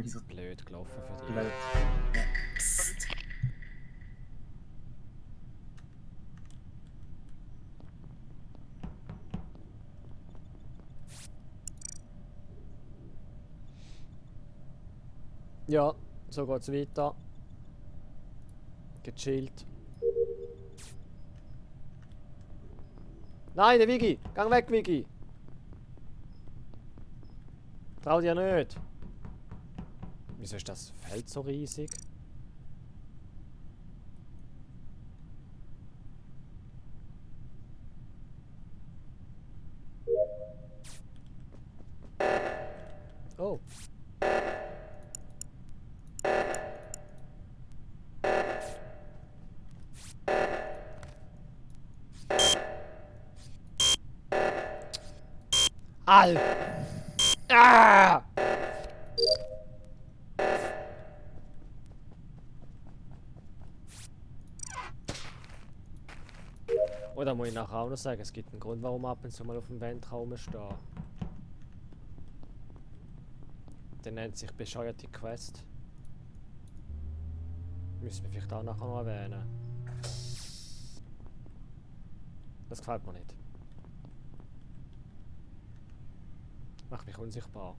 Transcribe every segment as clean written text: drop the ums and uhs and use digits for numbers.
wieso Blöd gelaufen für dich. blöd. Ja. Psst. Ja, so geht's weiter. Gechillt. Nein, der Wiggy! Gang weg, Wiggy! Trau dir nicht! Wieso ist das Feld so riesig? Oh. Al! Ah! Oder muss ich nachher auch noch sagen, es gibt einen Grund, warum man ab und zu mal auf dem Ventraum steht. Der nennt sich bescheuerte Quest. Müssen wir vielleicht auch nachher noch erwähnen. Das gefällt mir nicht. Macht mich unsichtbar.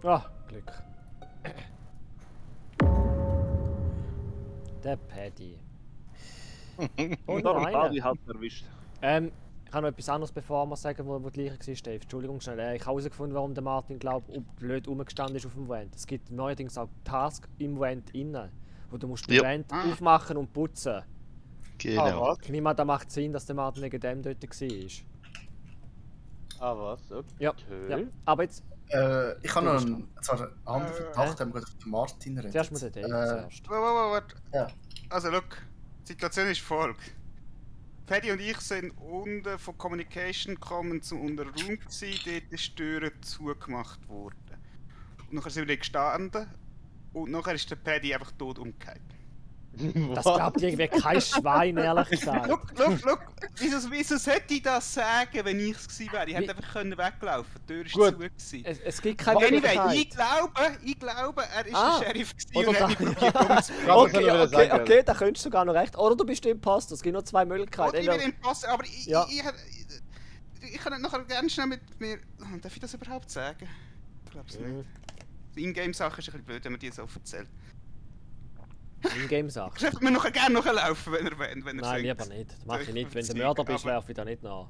Ah, Glück. Der Paddy. Und Paddy hat erwischt. Ich habe noch etwas anderes, bevor wir sagen, wo die Leiche war, Dave. Entschuldigung schnell. Ich habe herausgefunden, warum der Martin, glaube ich, blöd rumgestanden ist auf dem Vent. Es gibt neuerdings auch Tasks im Vent innen, wo du musst den Ja. Vent aufmachen und putzen. Genau. Ich nehme an, das macht Sinn, dass der Martin wegen dem dort war. Ah, was? Okay. Ja, ja. Aber jetzt Ich habe noch einen anderen Verdacht, wenn wir gerade auf den Martin reden. zuerst mal den Dave zuerst. Warte. Ja. Also, look, die Situation ist folg. Paddy und ich sind unten von Communication gekommen zu unter Raum gsi, dort ist die Tür zugemacht worden. Und nachher sind wir gestanden und nachher ist der Paddy einfach tot umgekehrt. Das glaubt irgendwie kein Schwein, ehrlich gesagt. Look, wieso sollte ich das sagen, wenn ich es gewesen wäre? Ich hätte einfach weglaufen können, die Tür war zu gewesen. Es gibt keine Anyway, Möglichkeit. ich glaube, er ist Ah, der Sheriff gewesen oder und da- hat mich probiert umzubringen. Okay, da könntest du sogar noch recht. Oder du bist der Imposter. Es gibt nur zwei Möglichkeiten. Ich bin im Pass, aber Ja. ich kann nachher gerne schnell mit mir... Darf ich das überhaupt sagen? Ich glaube es nicht. Die Ingame-Sache ist ein bisschen blöd, wenn man die so erzählt. In-Game-Sache. Dürfen wir nachher gerne nachlaufen, wenn er Nein, singt. lieber nicht. Das mache ich Ich nicht. Wenn du verzeihe, Mörder bist, aber- werfe ich da nicht nach.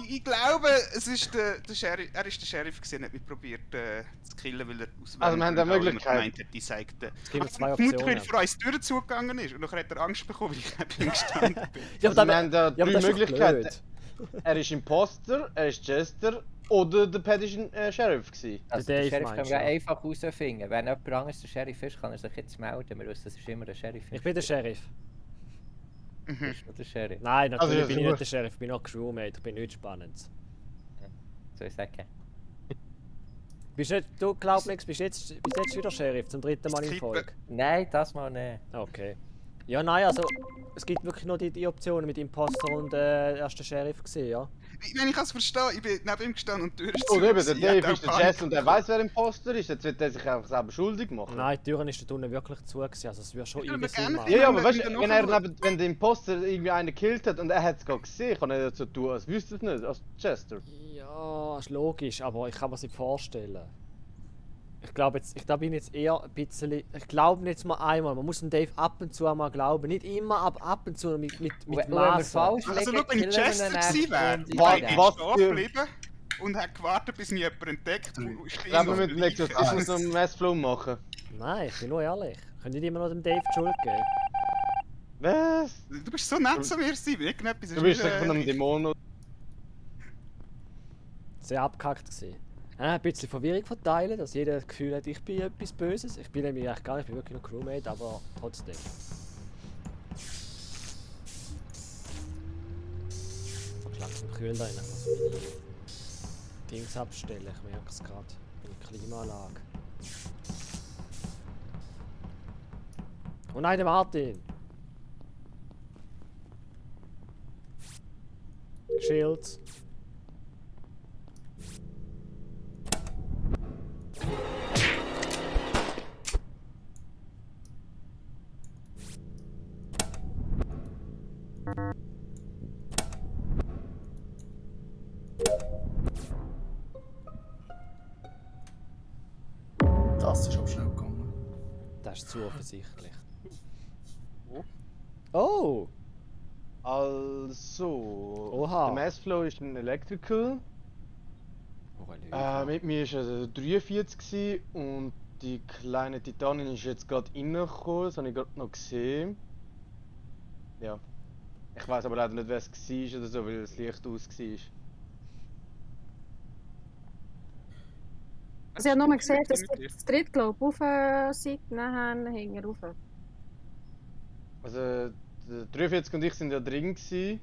Ich glaube, es ist der Sheriff, er ist der Sheriff gewesen und hat mich probiert zu killen, weil er auswählen Also, wir haben eine Möglichkeit. gemeint hat, ich sagte. Es gibt zwei Vermutlich, Optionen. weil er vor uns die Tür zugegangen ist und nachher hat er Angst bekommen, weil ich neben ihm gestanden bin. Ja, Also, wir haben da ja, aber drei das ist doch Möglichkeiten. blöd. Er ist Imposter, er ist Jester oder der Paddy ist ein Sheriff gewesen. Also Der der Dave Sheriff können meinst wir du? einfach herausfinden. Wenn jemand anderes der Sheriff ist, kann er sich jetzt melden. Wir wissen, dass es immer der Sheriff ist. Ich bin der Sheriff. Bist du der Sheriff? Nein, natürlich Also, bin ich ja, nicht der Sheriff. Ich bin noch Crewmate. Ich bin nichts Spannendes. Soll ich sagen? Bist nicht, du glaubst nichts, bist jetzt wieder Sheriff, zum dritten Mal in Skippen. Folge. Nein, das mal nicht. Okay. Ja, nein, also es gibt wirklich nur die Optionen mit Imposter und erst der Sheriff gesehen, ja. Wenn ich es verstehe, ich bin neben ihm gestanden und die Tür ist Und eben, der gewesen. Ich hatte Dave ist auch der Panik Jester und er weiß, wer Imposter ist. Jetzt wird er sich einfach selber schuldig machen. Nein, die Türen ist da unten wirklich zu gewesen, also es würde schon Ich würde irgendwie mir Sinn gerne machen. Ja, aber Wenn weißt wir du, dann wenn der Imposter irgendwie einen gekillt hat und er hat es gerade gesehen, kann er dazu tun, als wüsste es nicht, als Jester. Ja, ist logisch, aber ich kann mir es nicht vorstellen. Ich glaube jetzt eher ein bisschen. Ich glaube jetzt mal einmal. Man muss dem Dave ab und zu einmal glauben. Nicht immer, aber ab und zu mit Wenn wir Maßen. falsch Also, liegen, schau, wenn ich killen wir Jester ihn gewesen wäre, nächste Was- ich Runde. bin stehen geblieben und habe gewartet, bis mich jemand entdeckt. Ich glaube, wir müssen Exorzismus und Messflow machen. Nein, ich bin nur ehrlich. Könnt ihr immer noch dem Dave die Schuld geben? Was? Du bist so nett zu mir, Simon. Irgendetwas ist Du bist nicht, doch von einem Dämon. Sehr abgehackt gewesen. Ein bisschen Verwirrung verteilen, dass jeder das Gefühl hat, ich bin etwas Böses. Ich bin nämlich eigentlich gar nicht, ich bin wirklich nur Crewmate, aber trotzdem. Ich langsam kühl da rein, ich muss meine Dings abstellen, ich merke es gerade. Meine Klimaanlage. Oh nein, der Martin! Shields. Das ist auch schnell gegangen. Das ist zu offensichtlich. Oh! Also. Oha. Der Massflow ist ein Electrical. Oh, Lüge. Mit mir war er 43 gewesen und die kleine Titanin ist jetzt gerade reingekommen, das habe ich gerade noch gesehen. Ja. Ich weiß aber leider nicht, wer es war oder so, weil das Licht aus war. Also ich habe nur gesehen, dass ihr das dritte, glaube ich, rauf seid, nachher hinten rauf. Also, der 43 und ich sind ja drin gewesen.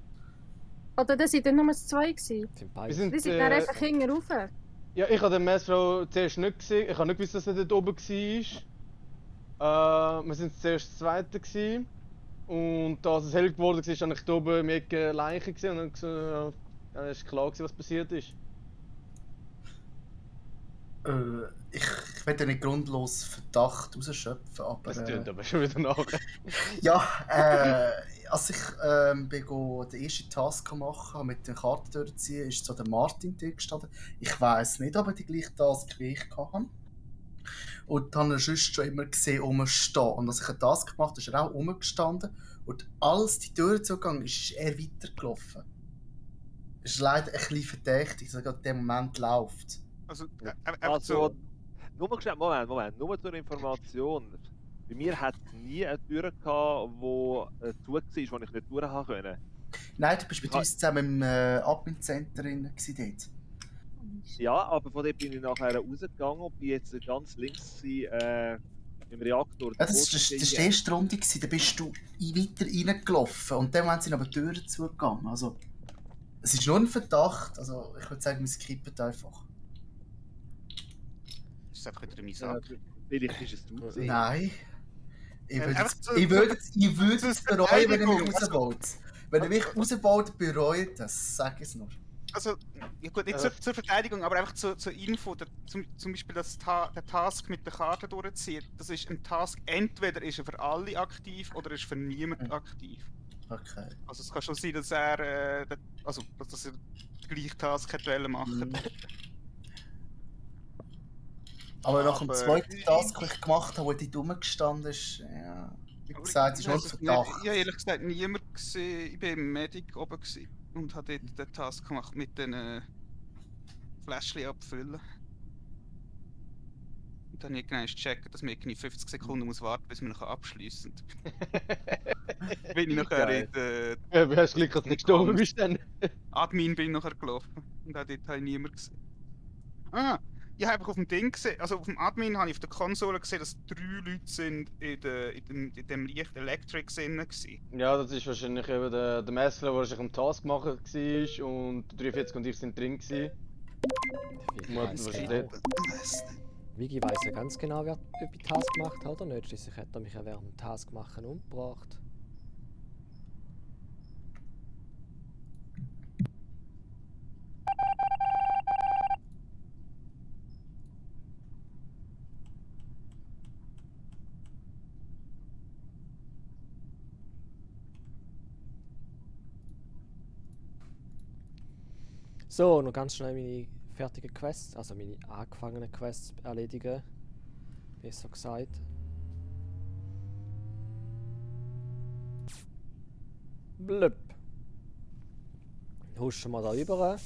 Oder das sind dann nur zwei gewesen. Sind Wir beide. sind, Die sind dann einfach hinten rauf. ja, ich habe den Massflow zuerst nicht gesehen. Ich habe nicht gewusst, dass er dort oben war. Wir sind zuerst das Zweite gewesen. Und als es hell geworden war, habe ich da oben im Ecke Leichen gesehen und dann gesagt, ja, ist klar gewesen, was passiert ist. Ich will ja nicht grundlos Verdacht rausschöpfen, aber. Das tönt aber schon wieder nach. Ja, als ich bin den ersten Task machen mit den Karten durchziehen, ist so der Martin dort gestanden. Ich weiss nicht, ob er die gleiche Task wie ich hatte. Und dann habe ich sonst schon immer gesehen, rumstehen. Und als ich eine Task gemacht habe, ist er auch rumgestanden. Und als die Tür zugegangen ist er weitergelaufen. Das ist leider ein bisschen verdächtig, dass er gerade in dem Moment läuft. Also, Also, so. nur mal schnell, Moment, nur zur Information. Bei mir hat es nie eine Tür gehabt, die zu war, die ich nicht durch haben können. Nein, du bist mit uns zusammen im Admin-Center dort. Ja, aber von dort bin ich nachher rausgegangen und bin jetzt ganz links im Reaktor. Ja, das war die erste Runde, da bist du weiter reingelaufen und dann sind aber die Türen zugegangen. Also, es ist nur ein Verdacht, also ich würde sagen, wir skippen einfach. Das ist einfach wieder eine Sache. Vielleicht ist es du gewesen. Nein. Ich würde einfach es bereuen, wenn ihr mich rausbaut. Wenn ihr mich rausbaut, bereut das, sag es nur. Also, ja gut, nicht zur Verteidigung, aber einfach zur Info. Zum Beispiel der Task mit der Karte durchziehen. Das ist ein Task, entweder ist er für alle aktiv oder ist für niemanden aktiv. Okay. Also es kann schon sein, dass er dass er den gleichen Task hätte machen. Aber nach dem Aber- zweiten Task, den ich gemacht habe, wo dort rumgestanden ist, ja, wie gesagt, ist nur ein Verdacht. Ich habe ehrlich gesagt niemand gesehen. Ich war im Medic oben gewesen und habe dort den Task gemacht mit den Fläschchen abfüllen. Und dann habe ich genau checken, dass man irgendwie 50 Sekunden muss warten, bis man ihn abschliessen kann. Bin ich nachher Geil. in der Ja, wie hast du Glück, dass du nicht gestorben bist dann? Admin bin ich nachher gelaufen. Und auch dort habe ich niemanden gesehen. Ah, ich habe einfach auf dem Ding gesehen, also auf dem Admin habe ich auf der Konsole gesehen, dass 3 Leute sind in dem Licht Electric drin waren. Ja, das ist wahrscheinlich eben der Massflow, der wahrscheinlich am Task machen war und der 43 und ich sind drin gewesen. Vicky Muss weiss wahrscheinlich- genau. Vicky weiss ja ganz genau, wer die Task gemacht hat oder nicht. Schliesslich hat er mich ja während dem Task machen umgebracht. So, noch ganz schnell meine fertigen Quests, also meine angefangenen Quests erledigen. Besser gesagt. Blöp. Huschen wir da rüber.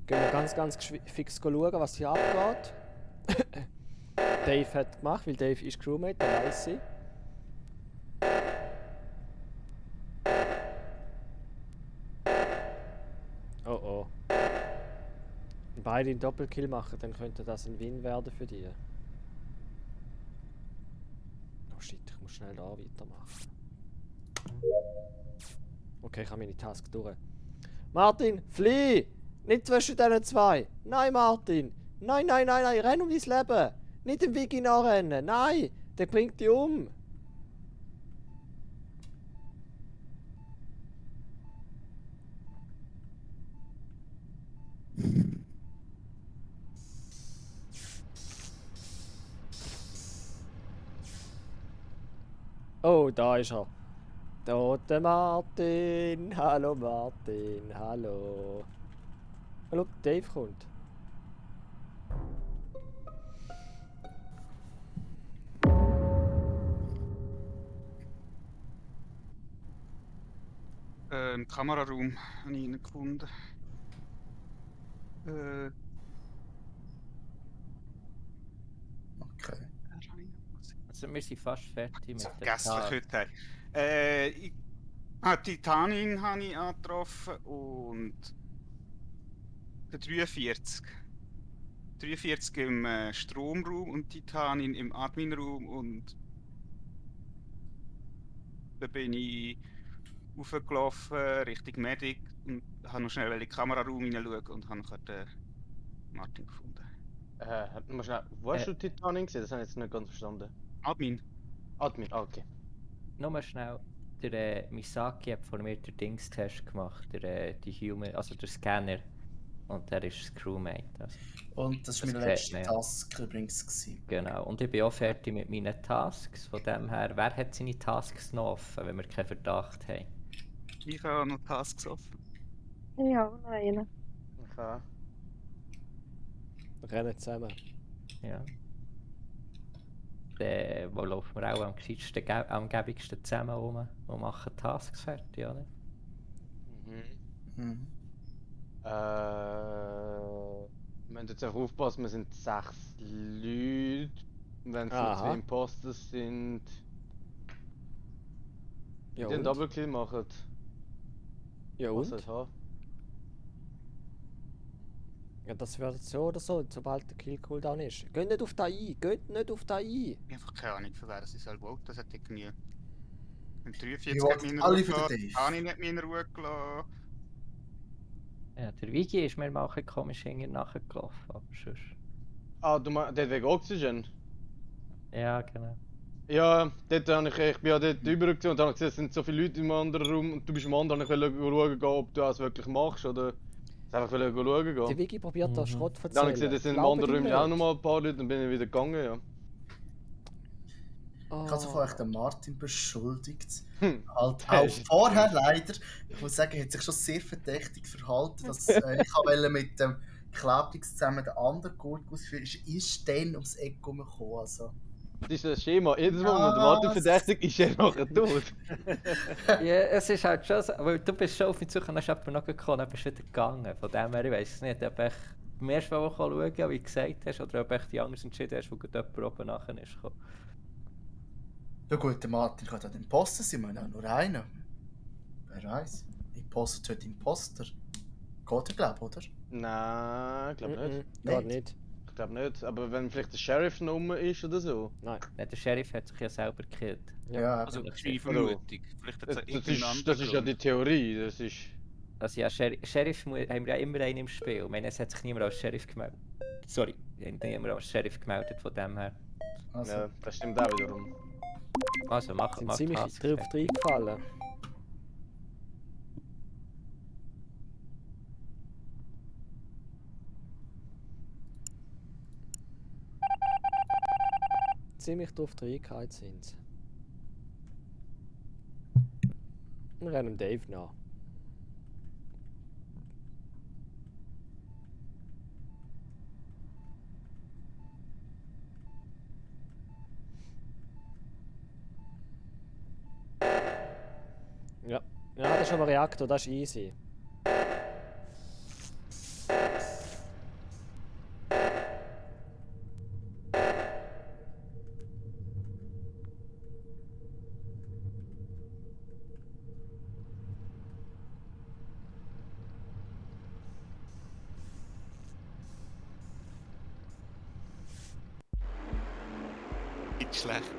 Gehen wir ganz fix schauen, was hier abgeht. Dave hat gemacht, weil Dave ist Crewmate, der weiß sie. Oh oh. Wenn beide einen Doppelkill machen, dann könnte das ein Win werden für die. Oh shit, ich muss schnell da weitermachen. Okay, ich habe meine Task durch. Martin, flieh! Nicht zwischen diesen zwei! Nein, Martin! Nein, renn um dein Leben! Nicht dem Wiki nachrennen! Nein! Der bringt dich um! Oh, da ist er. Da der Martin. Hallo Martin, hallo. Oh, schau, Dave kommt. Im Kameraraum habe ich ihn gefunden. Okay. Also wir sind fast fertig mit der Vergesslich Tat. heute. Titanin habe ich angetroffen und der 43. 43 im Stromraum und Titanin im Adminraum und da bin ich raufgelaufen Richtung Medic und habe noch schnell in den Kameraraum hineinschauen und habe nachher den Martin gefunden. Mal schnell, wo hast Äh. du Titanin gesehen? Das habe ich jetzt nicht ganz verstanden. Admin. Admin, okay. Nur schnell, der Misaki hat vor mir den Dingstest gemacht, die Human, also der Scanner. Und der ist das Crewmate. Also, Und das war Das meine sieht letzte man ja. Task übrigens. Gewesen. genau. Und ich bin auch fertig mit meinen Tasks. Von dem her, wer hat seine Tasks noch offen, wenn wir keinen Verdacht haben? Ich habe noch Tasks offen. Ja, noch einen. Okay. Wir rennen zusammen. Ja. Wo laufen wir auch am gescheitsten, am gäbigsten zusammen rum und machen Tasks fertig, oder? Mhm. Wir müssen jetzt auch aufpassen, wir sind 6 Leute. Wenn es nur Aha. 2 Imposter sind, Ja, die einen und? Double-Kill machen. Ja, Was und? soll es haben? Ja, das wird so oder so, sobald der Kill-Cooldown ist. Geht nicht auf da ein, geht nicht auf da ein. Ich habe einfach keine Ahnung, für wer das ist. Das hat irgendwie. Im 43 Ich hat wollte mich in alle Ruhe für den gelassen, Dave. Tani hat mich in Ruhe gelassen. Ja, der Vigi ist mir mal ein bisschen komisch hinten nachgelaufen, aber sonst. Ah, du meinst, der wegen Oxygen? Ja, genau. Ja, dort habe ich bin ja dort rübergezogen und habe gesehen, es sind so viele Leute im anderen Raum und du bist im anderen, ich will schauen, gehen, ob du das wirklich machst oder es einfach schauen Der gehen. Wiki probiert da Schrott zu Dann habe ich erzählen. gesehen, es sind im Glaube anderen ihm Raum auch nicht. noch mal ein paar Leute und bin ich wieder gegangen, ja. Oh. Ich habe sofort den Martin beschuldigt. Hm. Halt Der auch ist- vorher leider. Ich muss sagen, er hat sich schon sehr verdächtig verhalten. Dass, ich wollte mit dem Klebdings zusammen den anderen gut ausführen. Ist dann ums Eck gekommen. Also. Das ist das Schema. Jedes Mal, wenn der Martin verdächtig ist, er nachher tot. Ja, es ist halt schon so, weil du bist schon auf mich zugekommen, dann ist jemand noch gekommen, dann bist du wieder gegangen. Von dem her, ich weiss es nicht, ob ich beim ersten Mal schauen kann, wie du gesagt hast, oder ob ich die anders entschieden hast, wo gerade jemand oben nachher ist gekommen. Ja gut, der Martin kann ja der Imposter sein, wir haben auch nur einen. Wer weiß. Imposter tötet Imposter. Geht er, glaube ich, oder? Nein, ich glaube nicht. Geht nicht. Ich glaube nicht. Aber wenn vielleicht der Sheriff noch rum ist oder so. Nein. Nein, der Sheriff hat sich ja selber gekillt. Ja. Also, das die ist- Vermutung. Vielleicht hat es Das irgendeinen ist, anderen das ist ja Grund. die Theorie. Das ist. Also ja, Sheriff haben wir ja immer einen im Spiel. Ich meine, es hat sich niemand als Sheriff gemeldet. Sorry, niemand als Sheriff gemeldet, von dem her. Also, Ja, das stimmt auch wiederum. Also mach Sind mach ziemlich Tasks drauf fertig. reingefallen. Ziemlich drauf reingefallen sind sie. Wir rennen Dave nach. Ja, das ist aber Reaktor, das ist easy. Nicht schlecht.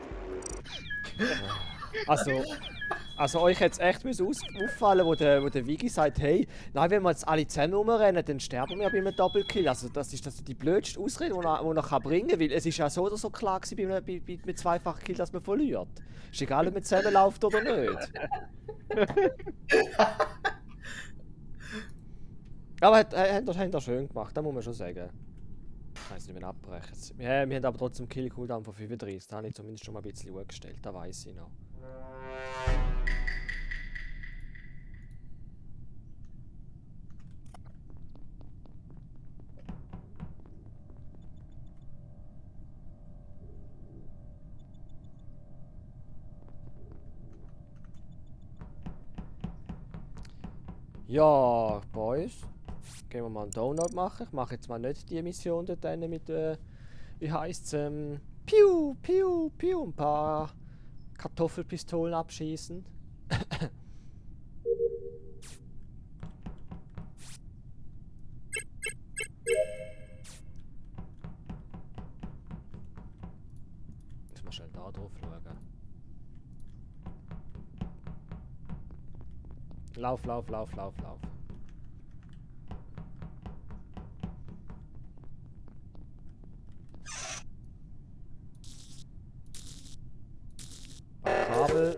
Also euch hätte es echt auffallen, wo der Vigi sagt, hey, nein, wenn wir jetzt alle zusammen rumrennen, dann sterben wir bei einem Doppelkill. Also das ist die blödste Ausrede, die er bringen kann, weil es ist ja so oder so klar gewesen mit zweifach Kill, dass man verliert. Ist egal, ob man zusammenläuft oder nicht. Aber haben das schön gemacht, das muss man schon sagen. Ich kann es nicht mehr abbrechen. Wir haben aber trotzdem Kill-Cooldown von 35, da habe ich zumindest schon mal ein bisschen hochgestellt, das weiss ich noch. Ja, Boys. Gehen wir mal einen Download machen. Ich mache jetzt mal nicht die Mission dort hinten mit, wie heisst es, Piu, Piu, Piu, ein paar Kartoffelpistolen abschießen. Muss mal schnell da drauf schauen. Lauf, lauf, lauf, lauf, lauf. Kabel.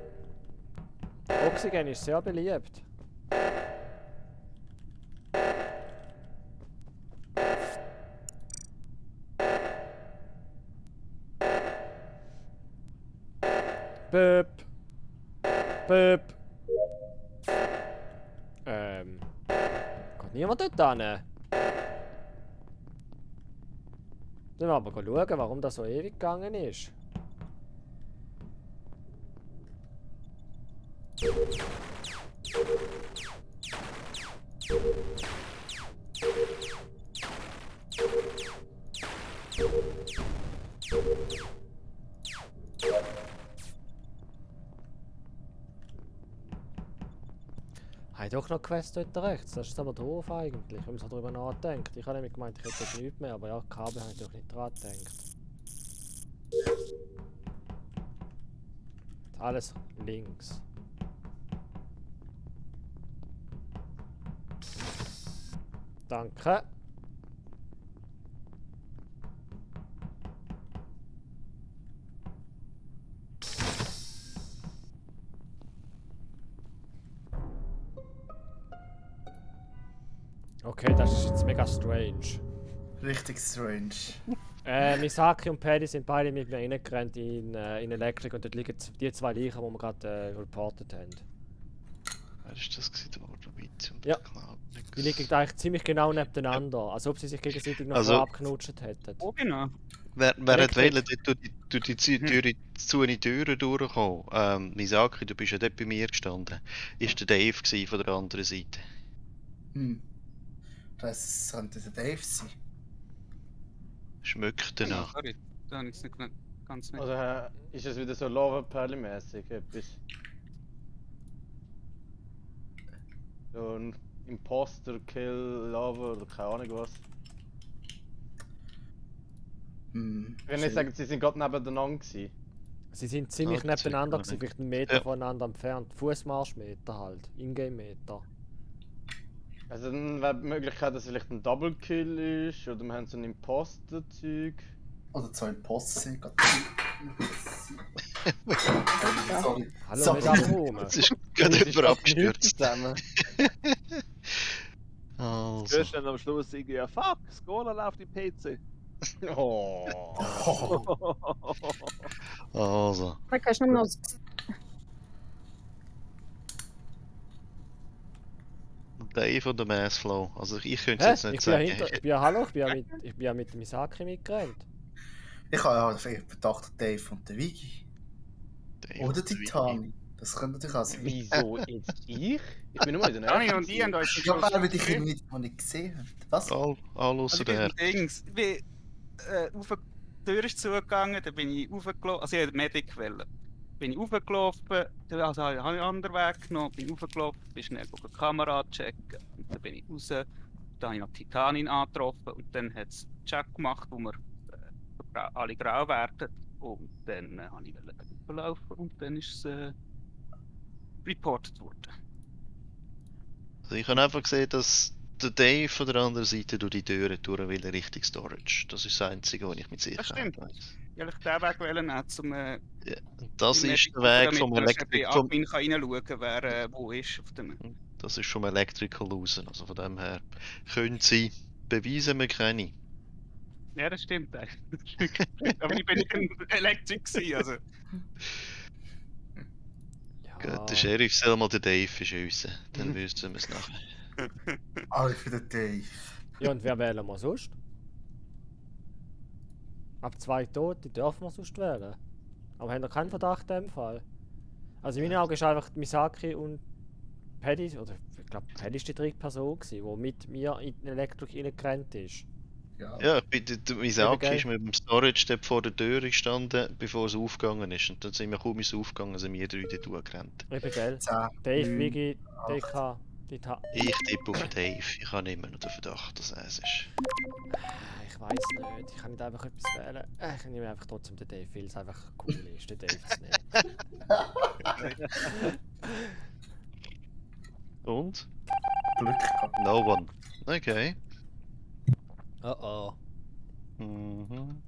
Oxygen ist sehr beliebt. Böp. Böp. Geht niemand dort hin? Dann wir aber schauen, warum das so ewig gegangen ist. Habe doch noch Quest dort rechts, das ist aber doof eigentlich, wenn man so darüber nachdenkt. Ich habe nämlich gemeint, ich hätte dort nichts mehr, aber ja, Kabel habe ich doch nicht dran gedacht. Alles links. Danke. Okay, das ist jetzt mega strange. Richtig strange. Misaki und Paddy sind beide mit mir reingerannt in Elektrik und dort liegen die zwei Leichen, die wir gerade reportet haben. Wer ist das gewesen, der mit und Ja. Cloud? Die liegen eigentlich ziemlich genau nebeneinander, als ob sie sich gegenseitig noch Also- abknutscht hätten. Oh, genau. Wer hat Elektrik. wählen, dort durch die zu in die Türen durchkommen? Misaki, du bist ja dort bei mir gestanden. Ist der Dave gewesen von der anderen Seite? Das könnte der Dave sein. Schmeckt danach. Sorry, da habe ich es nicht ganz mit. Oder ist es wieder so Lava-Perle-mäßig etwas? So ein Imposter-Kill, Lava oder keine Ahnung was. Wenn ich sage, sie sind gerade nebeneinander gewesen. Sie sind ziemlich Ah, das nebeneinander, sieht man gewesen, vielleicht einen Meter Ja. voneinander entfernt. Fußmarschmeter halt, Ingame-Meter. Also dann wäre die Möglichkeit, dass es vielleicht ein Double-Kill ist, oder wir haben so ein Imposter-Zeug. Oder zwei Imposter sind gerade. Sorry. Hallo, So. nicht abräumen. Jetzt ist gerade jemand abgestürzt. Zusammen. Du Also. hörst dann am Schluss irgendwie, ja fuck, Skola läuft im PC. Oh. Also. Da kannst du nur noch das Dave oder Massflow? Also ich könnte Hä? es jetzt nicht Ich bin ja sagen. hinter, ich bin ja hallo, ich bin ja mit dem Misaki mitgerannt. Ich habe ja verdacht, Dave und der Vigi. Dave Oder oder die Vicky. Tani. Das könnte natürlich auch sein. Wieso jetzt ich? Ich bin nur in der Nähe. Dani und ich haben uns Ja, weil wir dich nicht noch nicht gesehen haben. Was? All Also außer der. Dings, ich bin auf die Tür ist zugegangen, dann bin ich raufgelaufen, also ich wollte Medic wollen. Bin ich raufgelaufen, dann also habe ich einen anderen Weg genommen, bin raufgelaufen, bin schnell die Kamera checken und dann bin ich raus. Dann habe ich noch Titanin angetroffen und dann hat es einen Check gemacht, wo wir alle grau werden. Und dann habe ich laufen und dann ist es reported worden. Also ich habe einfach gesehen, dass der Dave von der anderen Seite durch die Türen durch will Richtung Storage. Das ist das Einzige, was ich mit Sicherheit stimmt. weiß. Ich wollte den Weg nehmen, zum Das im ist der Medic- Weg vom damit man bei Electrical. Admin kann reinschauen, wer wo ist auf dem. Das ist vom Electrical raus. Also von dem her können sie beweisen, wir keine. Ja, das stimmt eigentlich. Aber ich bin nicht ein Elektrik gewesen, also. Gut, der Sheriff soll mal den Dave verschiessen. Dann wüssten wir es nachher. Alle für den Dave. Ja, und wer wählen wir sonst? Ab 2 Tote dürfen wir sonst wählen. Aber haben wir keinen Verdacht in dem Fall? Also in meinen Augen ist einfach Misaki und Paddy, oder ich glaube Paddy ist die dritte Person gewesen, die mit mir in den Elektrik reingerannt ist. Ja, der Misaki geil. ist mit dem Storage dort vor der Tür gestanden, bevor es aufgegangen ist. Und dann sind wir kaum aufgegangen, sind wir 3 dort durchgerannt. Eben gell? 10, Dave, 9, Vigi, DK, DK. Ich tippe auf Dave. Ich habe immer noch den Verdacht, dass er es ist. Ich weiß nicht, ich kann nicht einfach etwas wählen. Ich nehme einfach trotzdem den Dave, weil es einfach cool ist, den Dave zu nehmen. Und? Glück gehabt. No one. Okay. Oh oh. Mhm.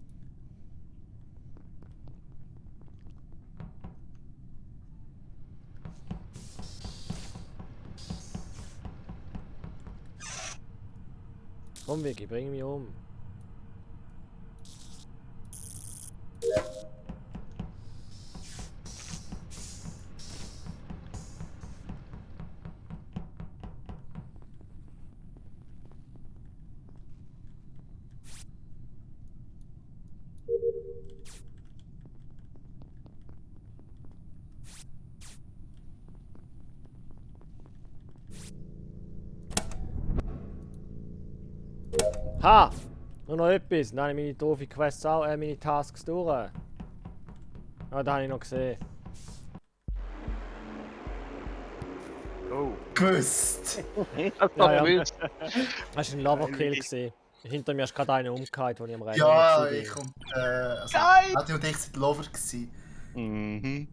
Komm Vigi, bring mich um. Ha! Nur noch etwas, dann habe ich meine doofe Quests auch, meine Tasks durch. Ah, da habe ich noch gesehen. Oh. Gewusst! Ja, ja. Hast du einen Lava-Kill gesehen? Hinter mir ist gerade einer umgekehrt, als ich am Rennen Ja, war. ich und also, Geil! Adi und ich sind Lover gewesen. Mhm.